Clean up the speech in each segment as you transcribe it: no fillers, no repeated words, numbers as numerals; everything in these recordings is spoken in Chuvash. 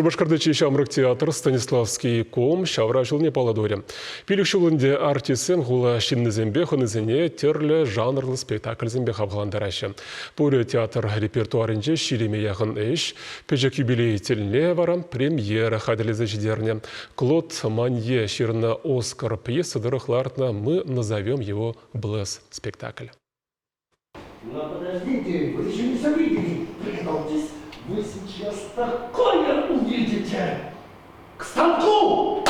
Шупашкарти чи ҫамрӑк театр Станиславский ком ҫавра ҫулне паллӑ турӗ. Пилӗк ҫул ӗнтӗ артистсем хула ҫыннисемпе хӑнисене тӗрлӗ жанрлӑ спектакльсемпе хавхалантараҫҫӗ. Пурӗ театр репертуарӗнче ҫирӗме яхӑн ӗҫ, пӗчӗк юбилей тӗлне вара премьера хатӗрлесе ҫитернӗ. Клод Манье ҫырнӑ «Оскар» пьеса тӑрӑх лартнӑ «Мы назовем его Блэс» спектакль. Но подождите, вы еще не все видели. Приготовьтесь, вы сейчас такое увидите. К станку!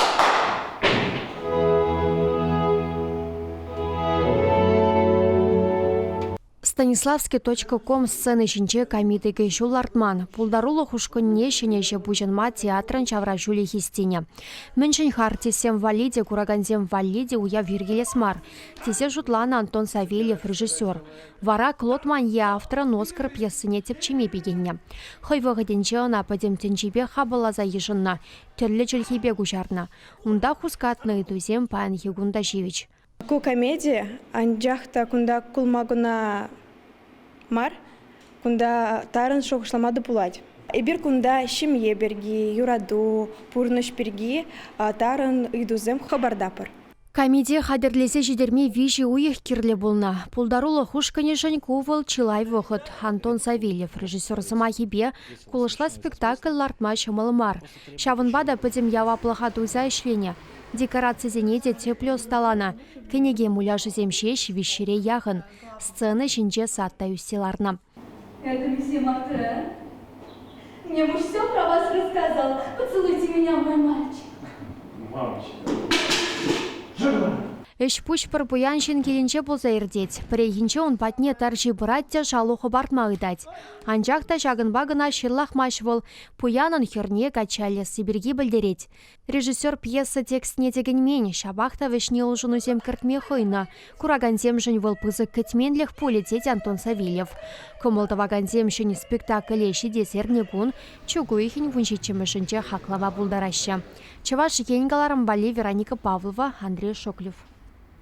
Станиславский.ком сцена ҫинче камит-икӗ ҫул лартман. Пултарулӑх ушкӑнне ҫӗнӗ ӗҫе пуҫӑнма театрӑн ҫавра ҫулӗ хистенӗ. Мӗншӗн-ха артистсем валли те, куракансем валли те уяв йӗркелес мар? тесе шутланӑ Антон Савельев режиссер. Вара Клод Манье авторӑн Оскар пьесине тӗпчеме пикеннӗ. Хӑй вӑхӑтӗнче ӑна пӗтӗм тӗнчипе хапӑлласа йышӑннӑ, тӗрлӗ чӗлхепе куҫарнӑ. Унта хускатнӑ ыйтусем паянхи кун та ҫивӗч. Ку комеди, анчах та кунта кулма кӑна мар, кунта тарӑн шухӑшлама та пулать. Эпир кунта ҫемье пирки, юрату, пурнӑҫ пирки тарӑн ыйтусем хӑпартатпӑр. Камите хатӗрлесе ҫитерме виҫӗ уйӑх кирлӗ пулнӑ. Пултарулӑх ушкӑнӗшӗн ку вӑл чылай вӑхӑт. Антон Савельев режиссер сӑмахӗпе, кулӑшла спектакль лартма ҫӑмӑл мар. Ҫавӑнпа та пӗтӗм яваплӑха туйса ӗҫленӗ. Декорацисене те тӗплӗ ӑсталанӑ. Кӗнеке муляжӗсем ҫеҫ виҫҫӗре яхӑн. Сцена ҫинче сад та ӳссе ларнӑ. Это месье Мартен. Мне муж все про вас рассказал. Поцелуйте меня, мой мальчик. Мамочка. Жена. Ӗҫ-пуҫ пӗр пуян ҫын килӗнче пулса иртет. Пӗррехинче ун патне тарҫи пырать те шалу хӑпартма ыйтать. Анчах та ҫакӑнпа кӑна ҫырлахмасть вӑл, пуянӑн хӗрне качча илесси пирки пӗлтерет. Режиссер пьеса текстне тӗкӗнмен, ҫапах та вӗҫне улшӑнусем кӗртме хӑйнӑ. Куракансемшӗн вӑл пысӑк кӗтменлӗх пулӗ, тет Антон Савельев. Кӑмӑл тӑвакансем ҫӗнӗ спектакле ҫитес эрнекун чӳк уйӑхӗн вунҫиччӗмӗшӗнче хаклама пултараҫҫӗ. Чӑваш Ен кӑларӑм валли Вероника Павлова, Андрей Шоклев.